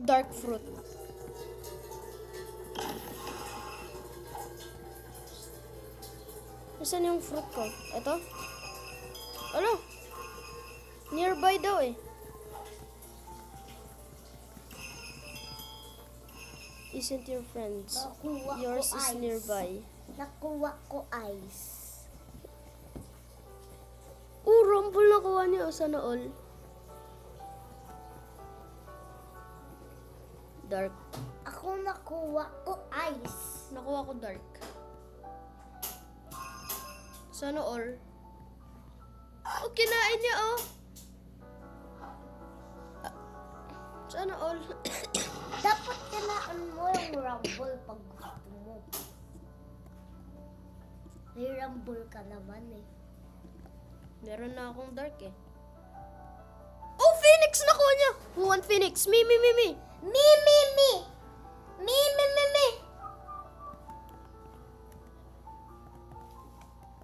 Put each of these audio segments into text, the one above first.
dark fruit. Nasaan yung fruit ko? Ito? Ano? Nearby daw eh. Isn't your friends? Nakuha Yours ko is ice. nearby. Nakuha ko ice. Rumble nakuha niya. Sana all. Dark. Ako nakuha ko ice. Nakuha ko dark. Sana all. Oh, kinain niya oh. Sana all. Dapat kinaan mo yung rumble pag gusto mo. May rumble ka naman eh. Meron na akong dark eh. Oh, Phoenix! Nakuha niya! Who want Phoenix? Me! Me, me, me! Me, me, me, me!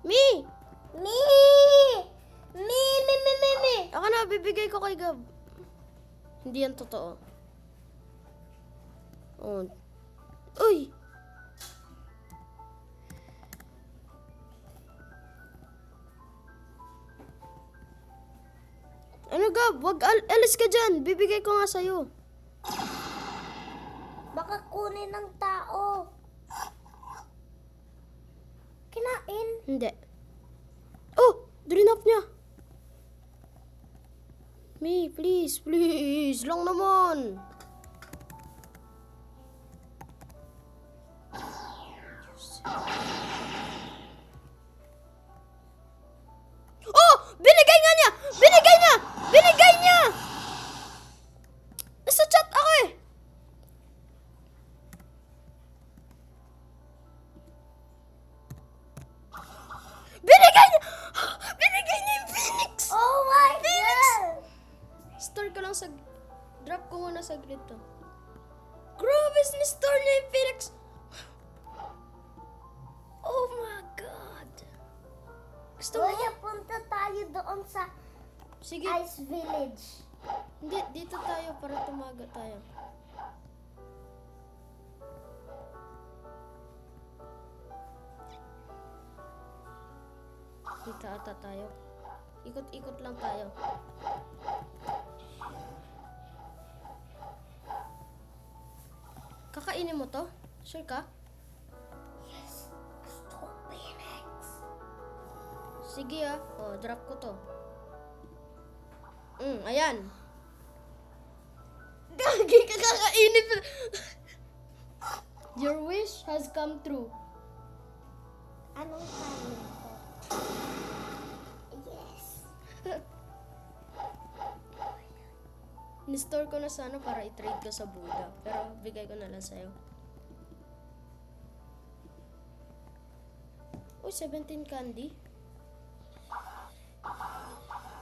Me! Me! Me! Ako na, bibigay ko kay Gab. Hindi yan totoo. Oh. Uy! Ano Gab? Wag alis ka dyan. Bibigay ko nga sa'yo. Baka kunin ng tao. Kinain. Hindi. Oh! Drinop niya. Me, please, please. Lang naman. Oh! Binigay nga niya! Binigay niya! Binigay niya! Nasa chat ako eh. Binigay niya! Binigay niya yung Phoenix! Oh my God! Store ko lang sa... Drop ko muna sa grid to. Grabe, ni-store niya yung Phoenix! Oh my God! Gusto mo? Kuya, punta tayo doon sa Sige. Ice Village. Hindi, dito tayo para tumaga tayo. Dito ata tayo. Ikot-ikot lang tayo. Kakainin mo to? Sure ka? Yes, gusto ko Phoenix. Sige ah. Oh, drop ko to. Ayan. Gagi ka kakainin. Your wish has come true. Anong kanin ko? Yes. Ni-store ko na sana para i-trade ko sa Buddha. Pero bigay ko na lang sa'yo. Uy, 17 candy.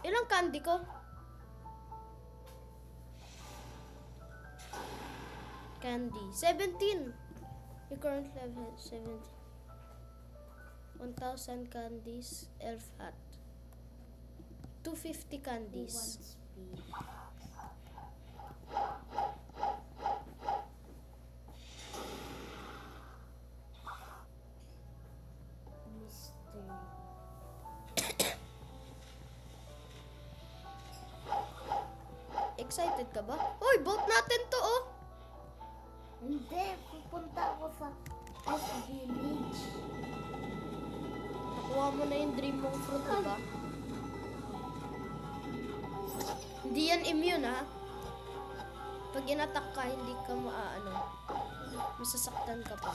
Ilang candy ko? Candy. 17. Your current level 17. 1,000 candies. Elf hat. 250 candies. Speed. Mystery. Excited ka ba? Uy, boat natin to oh! Hindi, pupunta ako sa Ice Village. Nakuha mo na yung dream mong fruit, diba? Hindi yan immune, ha? Pag inattack ka, hindi ka masasaktan ka pa.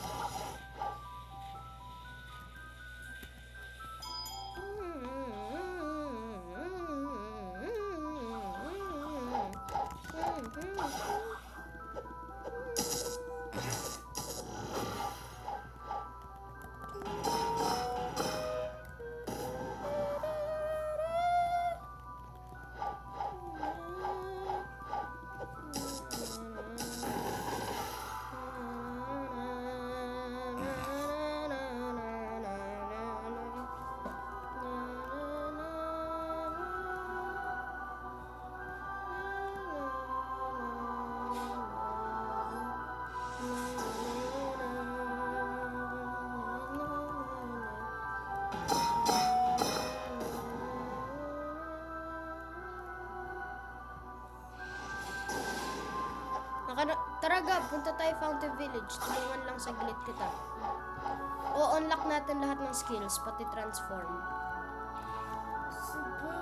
Tara Gab, punta tayo Fountain Village. Tulungan lang saglit kita. O, unlock natin lahat ng skills, pati transform. Sige.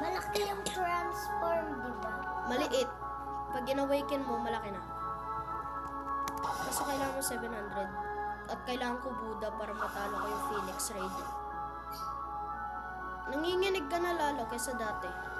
Malaki yung transform, di ba? Maliit. Pag in-awaken mo, malaki na. Kaso kailangan mo 700. At kailangan ko Buddha para matalo ko yung Phoenix Raid. Nanginginig ka na lalo kaysa dati.